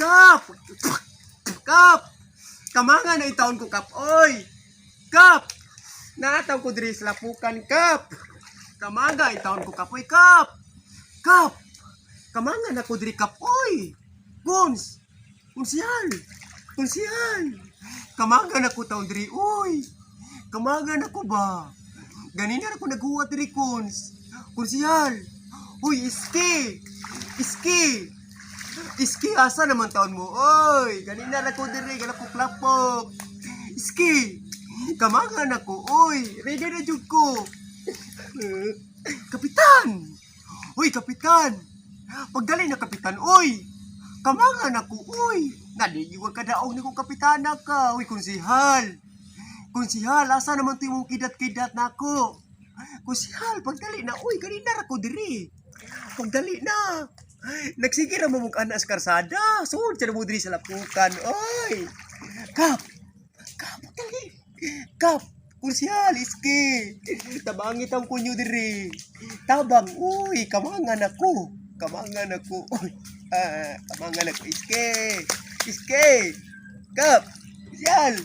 Kap! Kap! Kamanga na intawon ko, Kap. Oy! Kap! Naa taw ko diri sa Lapukan, Kap. Kamanga intawon ko, Kap. Oy, Kap! Kap! Kamanga na ko diri, Kap. Oy! Guns! Konsihal! Konsihal! Kamanga na ko taon diri, oy! Kamanga na ko ba? Ganina na ko naghuwat diri, Kons. Konsihal! Uy, iski! Iski! Iski, asa naman taon mo? Oy, ganina na ko diri, gana ko klapok. Iski! Kamanga na ko, oy! Ready na jud ko. Kapitan! Uy, kapitan! Pagdali na, kapitan, oy! Kamanga na ko, uy! Naliiwag ka daog ni kong kapitana ka. Uy, konsihal! Konsihal, asa naman to imong kidat-kidat na ako? Konsihal, pagdali na, uy, ganina ra ko diri. Pagdali na. Nagsige ra mo mong anas karsada. Sud siya na mo diri sa Lapukan. Oy! Kap! Kap, pagdali! Kap! Konsihal, iski! Tabangit ang kunyo diri. Tabang, uy, kamangan ako. Kamangan ako. Uy, ah, kamangan ako. Iski! Iski! Kap! Konsihal!